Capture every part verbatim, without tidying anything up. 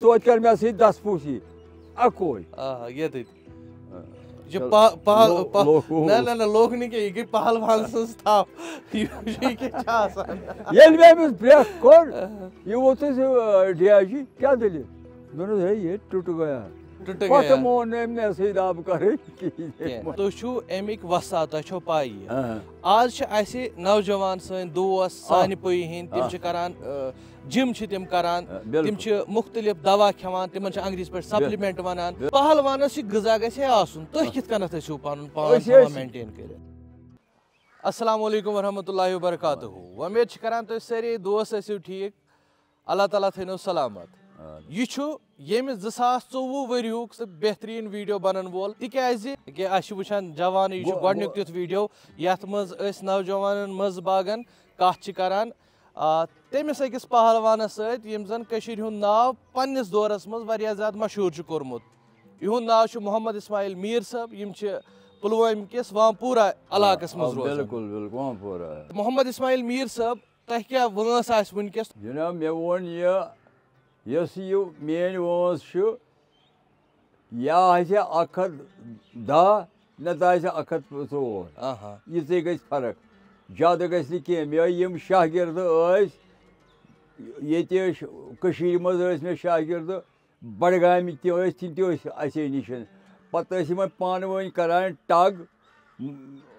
توتہِ کر مےٚ سۭتۍ دَس پوٗسی اَکوے۔ آ، ییٚتٮ۪تھ۔ یہِ چھِ پہ- پہ- لو- پہ- لوکھ ووٚن۔ نہ، نہ، نہ، لوکھ نہٕ کینٛہہ، یہِ گٔے پہلوان سٕنٛز تھپھ۔ یہِ یہِ کیٛاہ چھِ آسان؟ ییٚلہِ مےٚ أمِس برٛٮ۪کھ کوٚر، یہِ ووٚتھُس، یہِ، ڈی آی جی، کیٛاہ دٔلیٖل؟ دوٚپنَس، ہے، یہِ ٹُٹ گیا۔ ٹُٹ پَتہٕ گیا۔ مون نہٕ أمۍ مےٚ سۭتۍ دَب کَرٕنۍ کِہیٖنۍ۔ کینٛہہ۔ تُہۍ چھِو اَمِکۍ وۄستاد، تۄہہِ چھو پَے یہِ۔ آ۔ آز چھِ اَسہِ نوجوان سٲنۍ دوس، آ۔ سانہِ پُیہِ ہِنٛدۍ، تِم آ۔ چھِ کَران، آ، جِم چھِ تِم کَران، آ، بِلکُل۔ تِم چھِ مُختٔلِف دَوا کھٮ۪وان، تِمَن چھِ انٛگریٖزِ پٲٹھۍ بِل-، سپلِمنٛٹ وَنان۔ بِل-، پہلوانَس یہِ غذا گژھِ ہے آسُن، تُہۍ کِتھ کٔنٮ۪تھ ٲسِو پَنُن پان أسۍ تھاوان ٲسۍ مینٹین کٔرِتھ؟ السلام علیکم ورحمۃ اللہ وبرکاتہ۔ وۄمید چھِ کران تُہۍ سٲری دوس ٲسِو ٹھیٖک، اللہ تعالیٰ تھٲینو سلامت۔ آمین۔ یہِ چھُ ییٚمہِ زٕ ساس ژوٚوُہ ؤریُک سُہ بہتریٖن ویٖڈیو بَنَن وول، تِکیٛازِ کہِ اَسہِ چھِ وٕچھان جوانٕے، یہِ چھُ گۄ-، گۄڈٕنیُک گۄ-، تیُتھ ویٖڈیو یَتھ منٛز أسۍ نوجوانَن منٛز باغَن کَتھ چھِ کران۔ آ، تٔمِس أکِس پہلوانَس سۭتۍ، ییٚمۍ زَن کٔشیٖرِ ہُنٛد ناو پنٛنِس دورَس منٛز واریاہ زیادٕ مشہوٗر چھُ کوٚرمُت۔ یِہُنٛد ناو چھُ محمد اسماعیل میٖر صٲب، یِم چھِ پُلوٲمۍ کِس وامپوٗرہ علاقَس منٛز آ، روزان۔ بِلکُل، بِلکُل، وامپوٗرہ۔ محمد اسماعیل میٖر صٲب، تۄہہِ کیٛاہ وٲنٛس آسہِ وٕنکیٚس؟ جناب، مےٚ ووٚن یہِ، یۄس یہِ میٛٲنۍ وٲنٛس چھِ، یا آسہِ اَکھ ہَتھ دَہ، نَتہٕ آسہِ اَکھ ہَتھ ژور۔ آہا۔ یِژٕے گژھِ فرق، زیادٕ گژھِ نہٕ کینٛہہ۔ مےٚ یِم شاگِردٕ ٲسۍ، ییٚتہِ ٲسۍ، کٔشیٖرِ منٛز ٲسۍ مےٚ شاگِردٕ، بڈگامٕکۍ تہِ ٲسۍ، تِم تہِ ٲسۍ اَسے نِش۔ پتہٕ ٲسۍ یِمن پانہٕ ؤنۍ کران ٹگ،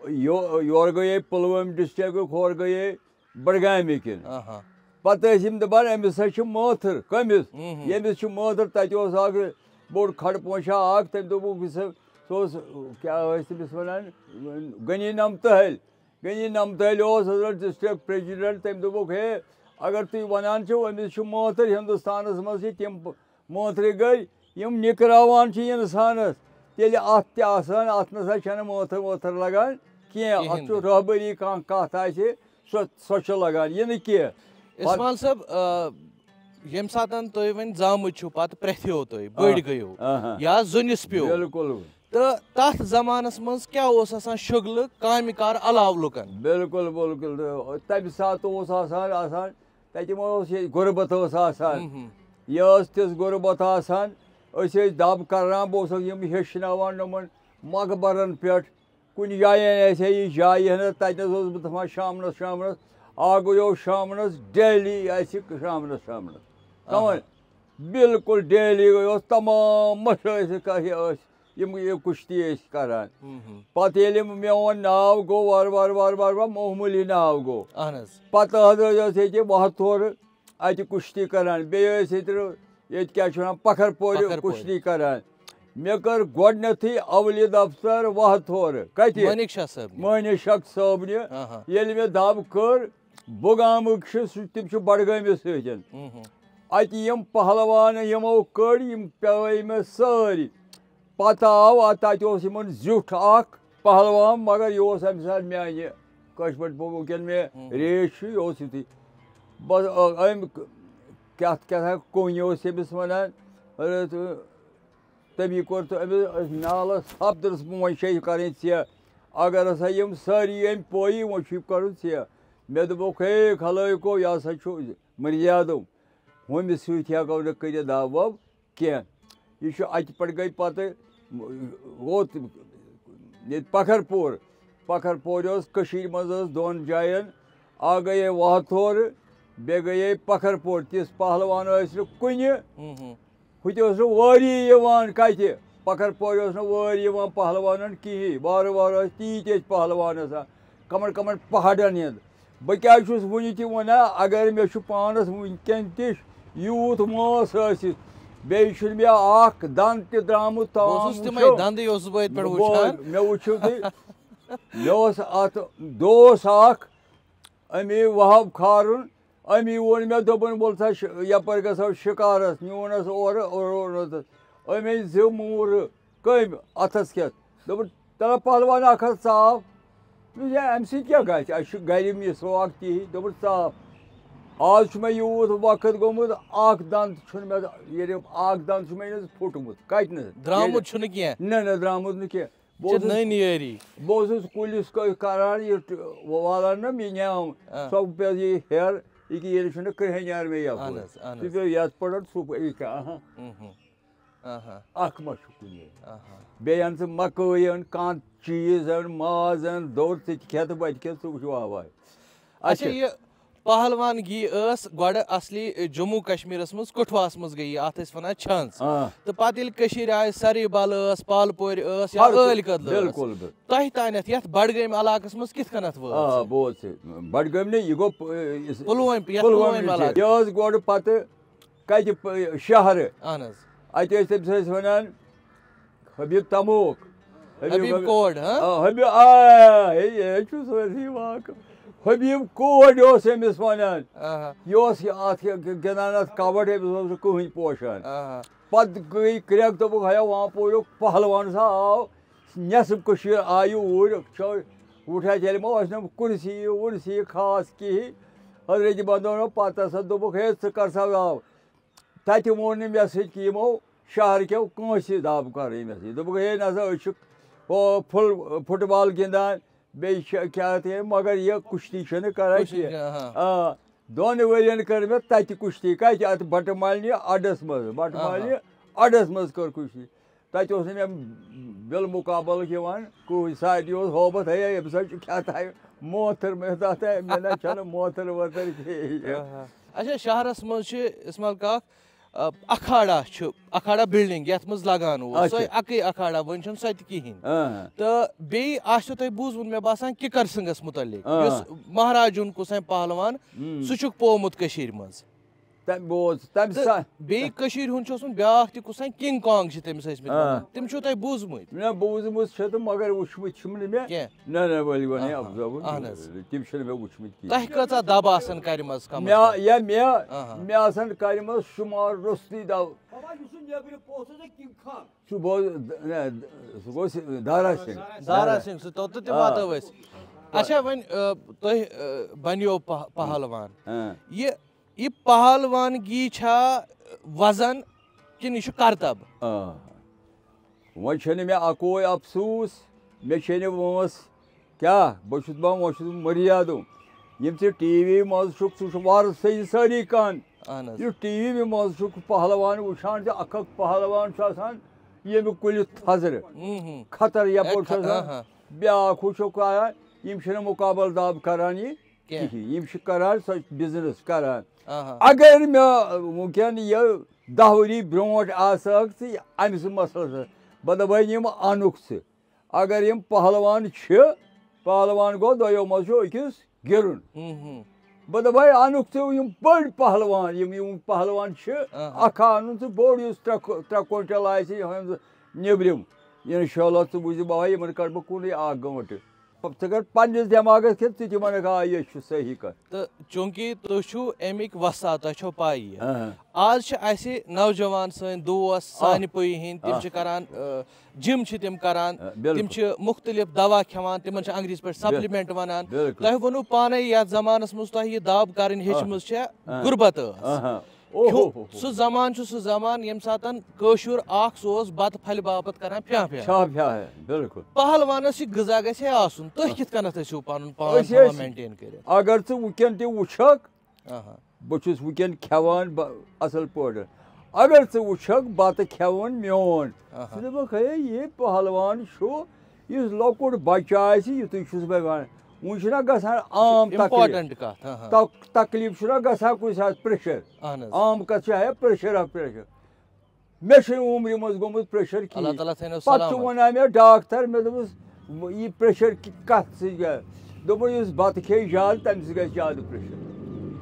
یو-، یورٕ گٔیے پُلوٲمۍ ڈسٹرکُک، ہورٕ گٔیے بڈگامہِ کِنۍ۔ آہا۔ پتہٕ ٲسۍ یِم دپان، أمِس ہا چھِ مٲتھٕر۔ کٔمِس؟ مہم۔ ییٚمِس چھِ مٲتھٕر۔ تتہِ اوس اکھ بوٚڑ کھڑٕ پونچھا اکھ، تٔمۍ دوٚپُکھ، یہِ سا، سُہ اوس، کیٛاہ ٲسۍ تٔمِس ونان، غنی نمتہٕ حٲلۍ۔ غنی نمتہٕ حٲلۍ اوس حضرت ڈسٹرکٹ پریزیڈنٹ۔ تٔمۍ دوٚپُکھ، ہے، اگر تُہۍ ونان چھِو، أمِس چھِ مٲتھٕر، ہندوستانس منٛز چھِ تِم مٲنٛترِ گٔرۍ یِم نِکراوان چھِ اِنسانَس، تیٚلہِ اَتھ تہِ آسان، اَتھ نہ سا چھَنہٕ مٲنٛتھٕر وٲنٛتھٕر لَگان کینٛہہ۔ اَتھ کِہیٖنۍ چھُ نہٕ۔ رہبٔری کانٛہہ کَتھ آسہِ، سۄ، سۄ چھِ لَگان، یہِ نہٕ کینٛہہ۔ پَتہٕ اسمال صٲب، آ، ییٚمہِ ساتَن تُہۍ وۄنۍ زامٕتۍ چھِو، پَتہٕ پرٛٮ۪تھیو تُہۍ، بٔڑۍ آ، گٔیِو آ، آ۔ یا زُنِس پیوٚو۔ بِلکُل۔ تہٕ تَتھ زمانَس منٛز کیٛاہ اوس آسان شُغلہٕ کامہِ کار علاوٕ لُکَن؟ بِلکُل، بِلکُل۔ تَمہِ ساتہٕ اوس آسان، آسان تَتہِ ما اوس یہِ غُربت ٲس آسان۔ مہم۔ یہِ ٲس تِژھ غُربت آسان، أسۍ ٲسۍ دَب کران، بہٕ اوسُس یِم ہیٚچھناوان یِمَن مقبرَن پٮ۪ٹھ۔ کُنہِ جایہِ آسہِ ہے یہِ جاے ہنا، تَتہِ نَس اوسُس بہٕ تھاوان شامنَس، شامنَس اَکھ گوٚو شامنَس ڈیلی اَسہِ شامنَس، شامنَس۔ آہا۔ کَمَن؟ بِلکُل ڈیلی اوس تمام مَشہٕ ٲسۍ کَتھ یہِ ٲسۍ۔ یِم یہِ کُشتی ٲسۍ کران۔ مہم۔ پتہٕ ییٚلہِ میون ناو گوٚو وارٕ وارٕ وارٕ وارٕ وارٕ معموٗلی ناو گوٚو۔ اہن حظ۔ پتہٕ حظ ٲسۍ أسۍ ییٚتہِ وہتھورٕ اَتہِ کُشتی کران۔ بیٚیہِ ٲسۍ ییٚتہِ، ییٚتہِ کیٛاہ چھِ وَنان، پکھر پورِ پکھر پورِ۔ کُشتی کران۔ مےٚ کٔر گۄڈٕنیتھٕے اولہِ دفتر وہتھورٕ۔ کَتہِ؟ مٲنِک شاہ صٲبنہِ۔ مٲنِک شاہ صٲبنہِ۔ آہا۔ ییٚلہِ مےٚ دَب کٔر، بُگامٕکۍ چھِ سُہ، تِم چھِ بڈگٲمِس سۭتۍ۔ مہم۔ اَتہِ یِم پہلوان یِمو کٔڑۍ، یِم پیٚوے مےٚ سٲری۔ پتہٕ آو اَتھ، تَتہِ اوس یِمن زیُٹھ اکھ پہلوان، مگر یہِ اوس اَمہِ ساتہٕ میانہِ کٲشِر پٲٹھۍ وٕنکیٚن مےٚ ہم۔ ریش چھُ، یہِ اوس یُتھُے۔ بس، أ، أمۍ کیٛاہ، کیٛاہ تھا کُنہِ اوس أمِس وَنان، أ، تہٕ تٔمی کوٚر تہٕ أمِس نالَس ژھَپ، دوٚپُس، "وۄنۍ چھے یہِ کَرٕنۍ ژےٚ۔ اگر ہسا یِم سٲری أمۍ پویی، وۄنۍ چھُے کَرُن ژےٚ۔" مےٚ دوٚپُکھ، "ہے خلٲیکو، یہِ ہسا چھُ مٔرزیادو، ہُمِس سۭتۍ ہٮ۪کو نہٕ کٔرِتھ دعوو کینٛہہ۔" یہِ چھُ اَتہِ پٮ۪ٹھ گٔے پَتہٕ ووت ییٚتہِ پَکھر پوٗر۔ پَکھر پورِ اوس کٔشیٖرِ منٛز ٲس دۄن جایَن، اَکھ گٔیے وہتھورٕ، بیٚیہِ گٔیے پَکھر پوٗر۔ تِژھ پہلوان ٲسۍ نہٕ کُنہِ۔ ہُم ہُم۔ ہُتہِ اوس نہٕ وٲری یِوان کَتہِ، پَکھر پورِ اوس نہٕ وٲرۍ یِوان پہلوانَن کِہیٖنۍ۔ وارٕ وارٕ ٲسۍ تیٖتۍ ٲسۍ پہلوان آسان، کَمَن کَمَن پہاڑَن ہِنٛد۔ بہٕ کیٛازِ چھُس وُنہِ تہِ وَنان، اگر مےٚ چھُ پانَس وُنکٮ۪ن تہِ یوٗت مٲنٛس ٲسِتھ، بیٚیہِ چھُنہٕ مےٚ اَکھ دَنٛد تہِ درٛامُت بہٕ اوسُس تام تِمَے وٕچھو۔ دَنٛدٕے اوسُس بہٕ ییٚتہِ پٮ۪ٹھ بہٕ، وٕچھان۔ مےٚ وٕچھِو تُہۍ، مےٚ اوس اَتھ دوس اَکھ، أمی وہاب کھارُن، أمی ووٚن مےٚ، دوٚپُن، "وَلہٕ سا ش-، یَپٲرۍ گژھو شِکارَس۔" نیوٗنَس اورٕ، اورٕ اوٚنُس۔ أمۍ أنۍ زٕ موٗرٕ۔ کٔمۍ؟ اَتھَس کھٮ۪تھ۔ دوٚپُن، "تَلہ پَلوان اَکھ حظ ژاو۔" دوٚپُس، "ہے، اَمہِ سۭتۍ کیٛاہ گژھِ؟ اَسہِ چھُ گَرِ مسواک تہِ یہِ۔" دوٚپُن، "ژاو۔" آز چھُ مےٚ یوٗت وقت گوٚمُت، اَکھ دَنٛد چھُنہٕ مےٚ، ییٚلہِ اَکھ دَنٛد چھُ مےٚ ییٚلہِ پھُٹمُت۔ کَتہِ نہٕ؟ درٛامُت ییٚلہِ چھُنہٕ کینٛہہ۔ نہ، نہ، درٛامُت نہٕ کینٛہہ۔ بہٕ چھِ اوسُس، نٔنۍ یٲری۔ بہٕ اوسُس کُلِس کٔ-، کران یہِ ٹ-، والان نہ مےٚ نیام۔ آ۔ سۄ پیٚیہِ یہِ ہیٚر، یہِ کہِ ییٚلہِ چھُنہٕ کٕرہٕنۍ یار مےٚ یَپٲرۍ۔ اہن حظ، اہن سُہ حظ۔ پیوٚو یَتھ پٮ۪ٹھ، سُہ پیوٚو یہِ کیٛاہ، اہاں۔ اہاں۔ اَکھ ما چھُ کُنہِ۔ اہاں۔ بیٚیہِ اَن ژٕ مَکٲے اَن، کانٛہہ چیٖز اَن، ماز اَن، دوٚر ژٕ تہِ کھٮ۪تھ، بہٕ تہِ کھٮ۪تھ، ژٕ وٕچھ واہ واہ۔ اچھا، اچھا۔ یہِ پہلوان گی ٲس گۄڈٕ اصلی جموں کشمیرس منٛز کٹھواہس منٛز گٔیہِ، اتھ ٲسۍ ونان چھنٛز۔ آ۔ تہٕ پتہٕ ییٚلہِ کٔشیٖرِ آیہِ، سرٕے بل ٲس، پالپورِ ٲس یا ہر کُنہِ، عٲلۍ کدلہٕ ٲس۔ بِلکُل، بِلکُل۔ تۄہہِ تانٮ۪تھ یتھ بڈگٲمۍ علاقس منٛز کِتھ کٔنٮ۪تھ وٲژ آ، یہِ؟ بہٕ اوسُس۔ بڈگٲمۍ نہٕ، یہِ گوٚو پ-، یُس پُلوٲمۍ، یتھ پُلوٲمۍ پُلوٲمۍ چھِ۔ علاقہٕ۔ یہِ ٲس گۄڈٕ پتہٕ کتہِ پ-، شہرٕ۔ اہن حظ۔ اتہِ ٲسۍ تٔمِس ٲسۍ ونان حبیب تموک۔ حبیب حبیب کوڈ، ہاں؟ آ، حبیب، آ، ہے، یے چھُ سٲرسٕے واقف۔ حبیب کوڈ اوس أمِس وَنان۔ آہا۔ یہِ اوس یہِ اَتھ گِنٛدان اَتھ کَبَڈ، أمِس اوس نہٕ کٕہٕنۍ پوشان۔ آہا۔ پَتہٕ گٔے کرٛٮ۪کھ، دوٚپُکھ، "ہیا، وۄنۍ پوریو پہلوان سا آو، نٮ۪صٕف کٔشیٖر آیہِ اوٗرۍ، چھو وٕچھان، تیٚلہِ ما ٲسۍ نہٕ کُرسی وُرسی خاص کِہیٖنۍ۔" حضرت بندو پَتہٕ ہسا دوٚپُکھ، "ہے، ژٕ کر سا آو؟" تَتہِ ووٚن نہٕ مےٚ سۭتۍ کہِ یِمو شہرٕ کیو کٲنٛسہِ دَب کَرٕنۍ مےٚ سۭتۍ۔ دوٚپُکھ، "ہے نہ سا، أسۍ چھِ ہُہ فُل-، فُٹ بال گِنٛدان، بیٚیہِ چھِ کیٛاہ تہِ، مگر یہِ کُشتی چھِنہٕ کَران کُشتی کینٛہہ۔" چھِ، ہاں۔ آ، دۄن ؤرِین کٔر مےٚ تَتہِ کُشتی۔ کَتہِ؟ اَتھ بَٹہٕ مالنہِ اَڈَس منٛز، بَٹہٕ آہا۔ مالنہِ اَڈَس منٛز کٔر کُشتی۔ تَتہِ اوس نہٕ مےٚ بالمقابلہٕ یِوان کٕہٕنۍ۔ سارنٕے اوس ہوبت، ہے، أمِس حظ چھُ کیٛاہ تام موتھٕر، مےٚ دوٚپ، "ہے، مےٚ نہ چھَنہٕ موتھٕر ووتھٕر کِہیٖنۍ۔" آہا۔ اچھا، شہرس منٛز چھِ اسماعیل کاک، آ، اکھاڑا چھُ، اکھاڑا بلڈنگ یتھ منٛز لگان اوس، اچھا۔ سۄے اکٕے اکھاڑا، وۄنۍ چھُنہٕ سۄ تہِ کِہیٖنۍ۔ آہا۔ تہٕ بیٚیہِ آسیو تۄہہِ بوٗزمُت، مےٚ باسان، کِکر سنگھس مُتعلق، آ۔ یُس مہراجُن کُس پہلوان، ہُم۔ سُہ چھُکھ پومُت کٔشیٖرِ منٛز۔ تَمہِ بوز، تَمہِ تہٕ سا-، بیٚیہِ کٔشیٖرِ ہُنٛد چھُ اوسمُت بیٛاکھ تہِ کُس تام، کنگ کانگ چھِ تٔمِس ٲسمٕتۍ آ۔ وَنان۔ تِم چھِو تۄہہِ بوٗزمٕتۍ؟ مےٚ بوٗزمٕتۍ چھِ تہٕ مگر وٕچھمٕتۍ چھِم نہٕ مےٚ۔ کینٛہہ۔ نہ، نہ، ؤلِو وَنٕے آہا، اَفضل۔ اہن حظ۔ تِم چھِنہٕ مےٚ وٕچھمٕتۍ کِہیٖنۍ۔ تۄہہِ کۭژاہ دَب آسَن کَرِمَژ کَمَس مےٚ، کَم؟ یا مےٚ، آہا۔ مےٚ آسَن کَرِمَژ شُمار روٚستُے دَب۔ بابا، یُس سُہ نیٚبرٕ پوٚژھ اوس، سُہ کِنگ خان۔ سُہ بوز-، نہ، سُہ گوٚو س-، دارا سِنگھ۔ دارا سِنگھ، سُہ توٚت تہِ آ۔ واتو أسۍ۔ اچھا، وۄنۍ، آ، تُہۍ، آ، بنیو پہ-، پہلوان۔ آ۔ یہِ یہِ پہلوانگی چھا وزن کِنہٕ یہِ چھُ کرتب؟ آ۔ وۄنۍ چھُنہٕ مےٚ اَکوے افسوٗس، مےٚ چھے نہٕ وٲنٛس کیٛاہ، بہٕ چھُس دَپان، وۄنۍ چھُس بہٕ مٔریٖدُم۔ یِم ژٕ ٹی وی منٛز چھُکھ، ژٕ چھُکھ وارٕ صحیح سٲری کَن۔ اہن حظ۔ یُس ٹی وی منٛز چھُکھ پہلوان وٕچھان، زِ اَکھ اَکھ پہلوان چھُ آسان ییٚمہِ کُلہِ تھزرٕ۔ اۭں ہُم۔ کھتر یَپٲرۍ اے، چھُ آسان۔ اہاں۔ بیٛاکھ ہُہ چھُکھ کران، یِم چھِنہٕ مُقابلہٕ داب کران یہِ کینٛہہ۔ کِہیٖنۍ۔ یِم چھِ کران سۄ بزنس کران۔ آہا۔ اگر مےٚ وٕنکٮ۪ن یہِ دَہ ؤری برونٛٹھ آسہٕ ہَکھ ژٕ اَمہِ سۭتۍ مسلس، بہٕ دَپہٕ یِم اَنُکھ ژٕ۔ اگر یِم پہلوان چھِ، پہلوان گوٚو دۄیو منٛز چھُ أکِس گِرُن۔ ہُم، ہُم۔ بہٕ دَپہٕ اَنُکھ ژٕ یِم بٔڑۍ پہلوان، یِم، یِم پہلوان چھِ، آہا۔ اَکھ اَنُن ژٕ بوٚڑ یُس ترٛےٚ کو-، ترٛےٚ کوینٹل آسہِ یِہٕنٛز نیٚبرِم۔ اِنشاءاللہ ژٕ وٕچھِ زِ بابا یِمن کَڑٕ بہٕ کُنُے اَکھ گٲنٛٹہٕ۔ ژٕ کر پننِس دٮ۪ماغس کٮ۪تھ، ژٕ تہِ وَنکھ، آ، یہِ چھُ صحیح کتھ۔ تہٕ چوٗنٛکہِ تُہۍ چھِو اَمِکۍ وۄستاد، تۄہہِ چھو پَے یہِ۔ اہن۔ آز چھِ اَسہِ نوجوان سٲنۍ دوس، آ۔ سانہِ پُیہِ ہِنٛدۍ، تِم آ۔ چھِ کران، آ، جِم چھِ تِم کران، آ، بِلکُل۔ تِم چھِ مُختٔلِف دوا کھٮ۪وان، تِمن چھِ انگریزی پٲٹھۍ بِل-، سپلِمنٹ وَنان۔ بِلکُل۔ تۄہہِ ووٚنوُ پانے یَتھ زمانس منٛز تۄہہِ یہِ دَب کرٕنۍ آ۔ ہیٚچھمٕژ چھےٚ، آ۔ غُربت ٲس۔ آ، ہاں۔ اوہ، کھیو-، اوہ، اوہ، سُہ اوہ۔ زمانہٕ چھُ سُہ زمانہٕ ییٚمہِ ساتَن کٲشُر اکھ سُہ اوس بَتہٕ پھلہِ باپَتھ کران پھیٛاہ پھیٛاہ۔ چھا پھیٛاہ ہے، بِلکُل۔ پہلوانَس یہِ غذا گژھِ ہے آسُن، تُہۍ کِتھ کٔنَتھ ٲسِو پَنُن پان أسۍ تھاوان ٲسۍ، مینٹین کٔرِتھ؟ اگر ژٕ وٕنکٮ۪ن تہِ وٕچھکھ، آہا۔ بہٕ چھُس وٕنکٮ۪ن کھٮ۪وان بہ-، اَصٕل پٲٹھۍ۔ اگر ژٕ وٕچھکھ، بَتہٕ کھٮ۪وان میون، آہا۔ ژٕ دَپَکھ، ہے، یہِ پہلوان چھُ، یُس لۄکُٹ بَچہٕ آسہِ، یُتُے چھُس بہٕ وَنان۔ وۄنۍ چھُنہ گژھان عام تکلیٖف۔ امپورٹنٹ کَتھ، ہاں، ہاں۔ تک-، تکلیٖف چھُنہ گژھان کُنہِ ساتہٕ پریشر۔ اہن حظ۔ عام کَتھ چھِ ہے پریشر آف پریشر۔ مےٚ چھُنہٕ عمرِ منٛز گوٚمُت پریشر کِہیٖنۍ۔ اللہ تعالیٰ تھٲینو پَتہٕ چھُ سلامت۔ وَنان مےٚ ڈاکٹر، مےٚ دوٚپُس، "یہِ پریشر کہِ-، کَتھ سۭتۍ گژھِ؟" دوٚپُن، "یُس بَتہٕ کھیٚیہِ زیادٕ، تَمہِ سۭتۍ گژھِ زیادٕ پریشر۔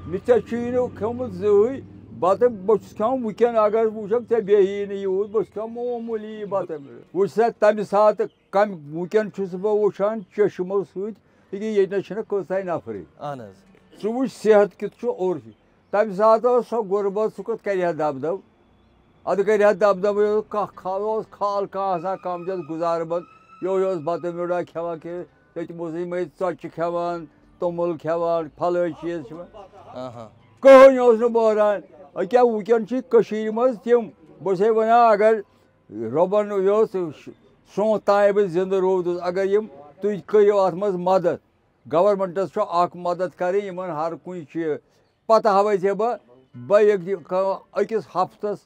مےٚ ژےٚ چھُے نہٕ کھیوٚمُت زٕہٕے بَتہٕ، بہٕ چھُس کھٮ۪وان وٕنکٮ۪ن، اگر وٕچھکھ، ژےٚ بیٚہی نہٕ یوٗت، بہٕ چھُس کھٮ۪وان معموٗلی یہِ بَتہٕ۔" وٕچھ سا، تَمہِ ساتہٕ کَمہِ، وٕنکٮ۪ن چھُس بہٕ وٕچھان چشمو سۭتۍ، ییٚکیٛاہ ییٚتہِ نَس چھِنہٕ کۭژاہ نفرٕے۔ اہن حظ۔ ژٕ وٕچھ صحت کیُتھ چھُ اورٕ۔ تَمہِ ساتہٕ ٲس سۄ غُربت، سُہ کوٚت کَرِ ہا دَبدَب؟ اَدٕ کَرِ ہا دَبدَبٕے، اوس کانٛہہ کھا-، اوس کھال کانٛہہ آسان کَم زیادٕ گُزارٕ بنٛد، یِہوٚے اوس بَتہٕ میوٚنٛڈا کھٮ۪وان کہِ تٔتھۍ منٛزٕے مٔنٛزۍ ژۄچہِ کھٮ۪وان، توٚمُل کھٮ۪وان، پھلٲنۍ چیٖز کھٮ۪وان۔ آہا۔ کٕہٕنۍ اوس نہٕ بوزان۔ أکیٛاہ وٕنکٮ۪ن چھِ کٔشیٖرِ منٛز تِم، بہٕ چھُسَے وَنان، اگر رۄبَن یہِ اوس سونٛتھ تام بہٕ زِندٕ روٗدُس، اگر یِم تُہۍ کٔرِو اَتھ منٛز مَدَد، گورنمنٹَس چھُ اَکھ مَدَد کَرٕنۍ یِمَن ہر کُنہِ چیٖز، پتہٕ ہاوے ژےٚ بہٕ، بہٕ ییٚکہِ دِ-، کانٛہہ أکِس ہفتس،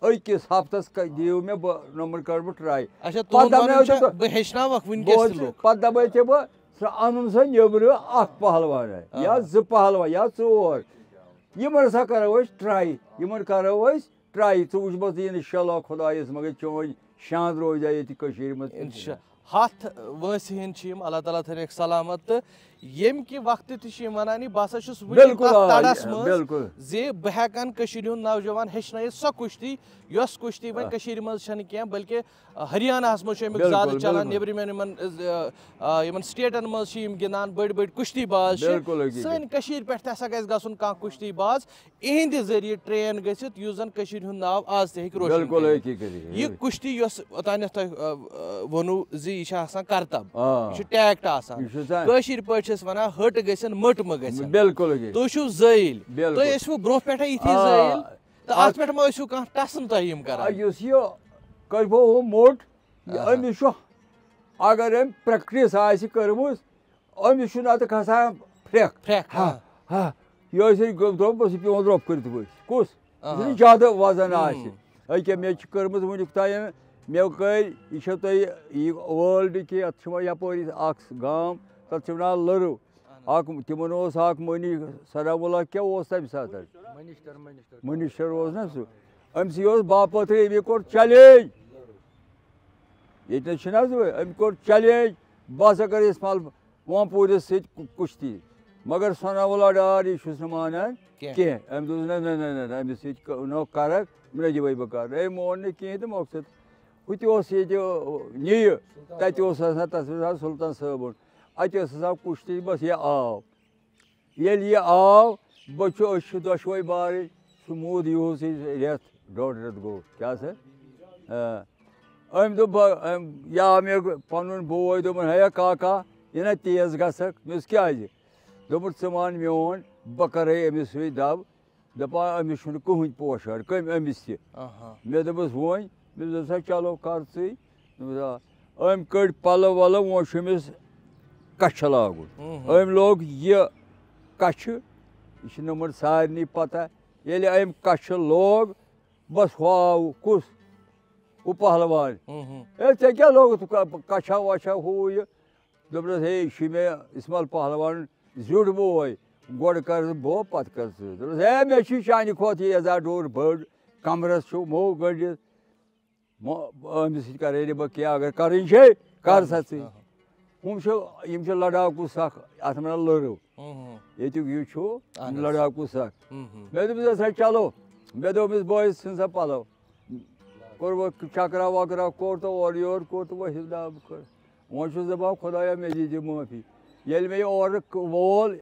أکِس ہفتس ک-، دِیِو مےٚ، بہٕ نمبر کرٕ بہٕ ٹراے۔ اچھا، پتہٕ تُہُنٛد دپہٕ مےٚ وَنُن چھُ أکِس دۄہ، بہٕ ہیٚچھناوَکھ وٕنکیٚس بوز تہِ ژٕ، لُکھ۔ پتہٕ دپے ژےٚ بہٕ، سُہ انُن سا نیبرٕ اکھ پہلوان یا آہا۔ زٕ پہلوان یا ژور۔ یِمن ہسا کرو أسۍ ٹراے، یِمن کرو أسۍ ٹراے۔ ژٕ وٕچھ بہٕ ژٕ انشاءاللہ خدایس مگر چٲنۍ شان روزِ ییٚتہِ کٔشیٖرِ منٛز۔ انشاء-، ہتھ وٲنٛسہِ ہٕنٛدۍ چھِ یِم، اللہ تعالیٰ تھٲینَکھ سلامت۔ تہٕ ییٚمہِ کہِ وقتہٕ تہِ چھِ یِم وَنان، یہِ بہٕ ہسا چھُس وٕنہِ بِلکُل، تَتھ آ، تَڑَس منٛز بِلکُل۔ زِ بہٕ ہٮ۪کہٕ ہن کٔشیٖرِ ہُنٛد نوجوان ہیٚچھنٲیِتھ سۄ کُشتی، یۄس کُشتی وۄنۍ آ۔ کٔشیٖرِ منٛز چھَنہٕ کینٛہہ، بلکہِ ہریاناہَس منٛز چھُ اَمیُک بِلکُل، زیادٕ چلان، بِلکُل۔ نیٚبرِمٮ۪ن یِمَن، آ، یِمَن سٹیٹَن منٛز چھِ یِم گِنٛدان، بٔڑۍ بٔڑۍ کُشتی باز چھِ۔ بِلکُل حقیٖقت۔ سٲنۍ کٔشیٖر پٮ۪ٹھ تہِ ہسا گژھِ گژھُن کانٛہہ کُشتی باز، اِہِنٛدِ ذٔریعہٕ ٹرٛین گٔژھِتھ، یُس زَن کٔشیٖرِ ہُنٛد ناو آز تہِ ہیٚکہِ روشَن بِلکُل کٔرِتھ۔ حقیٖقت۔ یہِ کُشتی یۄس اوٚتانٮ۪تھ تۄہہِ، آ، آ، ووٚنوُ زِ یہِ چھِ آسان کرتب، آ۔ یہِ چھُ ٹیکٹ آسان۔ یہِ چھُ آسان۔ کٲشِر پٲٹھۍ چھِ أسۍ وَنان، ۂٹ گٔژھِنۍ مٔٹ مہٕ گٔژھِنۍ۔ بِلکُل حقیٖقت۔ تُہۍ چھِو زٲیِل۔ بِلکُل۔ تُہۍ ٲسوٕ برٛونٛہہ پٮ۪ٹھَے یِتھی آ۔ زٲیِل۔ تہٕ اَتھ اَتھ پٮ۪ٹھ ما ٲسِو کانٛہہ ٹَسٕن تۄہہِ یِم آ، کران؟ یُس یہِ کٔرۍ بہٕ ہُہ موٚٹ، یہِ آہا۔ أمِس چھُ، اگر أمۍ پرٛیکٹِس آسہِ کٔرمٕژ، أمِس چھُنہٕ اَتھ کھسان پھرٛٮ۪کھ۔ پھرٛٮ۪کھ، ہا، آ۔ ہا۔ یہِ ٲسۍ أسۍ گۄ-، درٛوٚپ، بہٕ چھُس پٮ۪وان درٛوٚپ کٔرِتھ ؤسۍ۔ کُس؟ یُس آہا۔ نہٕ زیادٕ وزن ہُم۔ آسہِ۔ أکیٛاہ مےٚ چھِ کٔرمٕژ وٕنیُک تام، مےٚ کٔرۍ، یہِ چھو تۄہہِ یہِ وٲلڈ کہِ اَتھ چھِ وۄنۍ یَپٲرۍ اَکھ گام، تَتھ چھِ وَنان لٔرٕو۔ اَکھ، تِمَن اوس اَکھ مٔنی، سلام اللہ، کیٛاہ اوس تَمہِ ساتہٕ؟ Minister, minister. منسٹر اوس نہ سُہ، أمۍ سٕے اوس باپٲتھٕے، أمۍ کوٚر چیلنج۔ ییٚتہِ نَس چھِنہٕ حظ وۄنۍ، أمۍ کوٚر چیلنج، بہٕ ہسا کَرٕ یَس پھل وانپوٗرِس سۭتۍ کُ-، کُشتی۔ مگر ثناء اللہ ڈار، یہِ چھُس نہٕ مانان کینٛہہ۔ کینٛہہ۔ أمۍ دوٚپ، نہ، نہ، نہ، نہ، نہ، أمِس سۭتۍ کَ-، نہ کَرَکھ، نہ دِوَے بہٕ کَرنہٕ۔ أمۍ مون نہٕ کِہیٖنۍ تہٕ مۄخصر۔ ہُہ تہِ اوس ییٚتہِ، یہِ، تَتہِ اوس آسان، تَتھ اوس آسان سُلطان صٲبُن۔ اَتہِ ٲس آسان کُشتی، بَس یہِ آو۔ ییٚلہِ یہِ آو، بہٕ چھُ، أسۍ چھِ دۄشوَے بارٕنۍ، سُہ موٗد یِہُس یہِ رٮ۪تھ، ڈۄڈ رٮ۪تھ گوٚو، کیٛاہ سا؟ آ۔ أمۍ دوٚپ، بہٕ، أمۍ، یہِ آو مےٚ پَنُن بوے، دوٚپُن، ہے کاکا، یہِ نا تیز گژھکھ؟ مےٚ دوٚپُس، کیٛازِ؟ دوٚپُن، ژٕ وَن میون، بہٕ کَرَے أمِس سۭتۍ دَب، دَپان، أمِس چھُنہٕ کٕہٕنۍ پوشان، کٔمۍ أمِس تہِ۔ آہا۔ مےٚ دوٚپُس، وۄنۍ؟ مےٚ دوٚپُس، ہا، چلو، کر ژٕے۔ دوٚپُس، آ۔ أمۍ کٔڑۍ پَلو وَلو، وۄنۍ چھُ أمِس کَچھِ لاگُن۔ ہُم ہُم۔ أمۍ لوگ یہِ کَچھِ، یہِ چھِ نمبر سارنٕے پَتہ۔ ییٚلہِ أمۍ کَچھِ لوگ، بَس ہُہ آو کُس؟ ہُہ پہلوان۔ ہُم ہُم۔ ہے، ژےٚ کیٛاہ لوگُتھ کَ-، کَچھا وَچھا ہُہ یہِ؟ دوٚپنَس، ہے، یہِ چھُے مےٚ اِسمال پہلوان زیُٹھ بوے، گۄڈٕ کر ژٕ بہٕ، پتہٕ کر ژٕ۔ دوٚپنَس، ہے، مےٚ چھُے چانہِ کھۄتہٕ یہِ یَزار ڈوٗر بٔڑ، کمرس چھُ مو گٔنٛڈِتھ۔ مو-، أمِس سۭتۍ کرے نہٕ بہٕ کینٛہہ، اگر کرٕنۍ چھے، کر سا ژٕے۔ آہا۔ ہُم چھِ، یِم چھِ لڑاکوٗ سکھ، اَتھ وَنان لٔرٕو۔ ہُم ہُم۔ ییٚتیُک یہِ چھُ اہن حظ۔ لڑاکوٗ سکھ۔ ہُم ہُم۔ مےٚ دوٚپمَس، ہسا چلو۔ مےٚ دوٚپمَس، بٲیِس، ژھٕن سا پَلو۔ کوٚر وۄنۍ چکرا وکرا کوٚر تہٕ اورٕ یورٕ کوٚر تہٕ وۄنۍ ہیوٚت نہٕ آب کھۄر۔ وۄنۍ چھُس دَپان، خۄدایا، مےٚ دیٖزِ معٲفی۔ ییٚلہِ مےٚ یہِ اورٕ ک-، وول،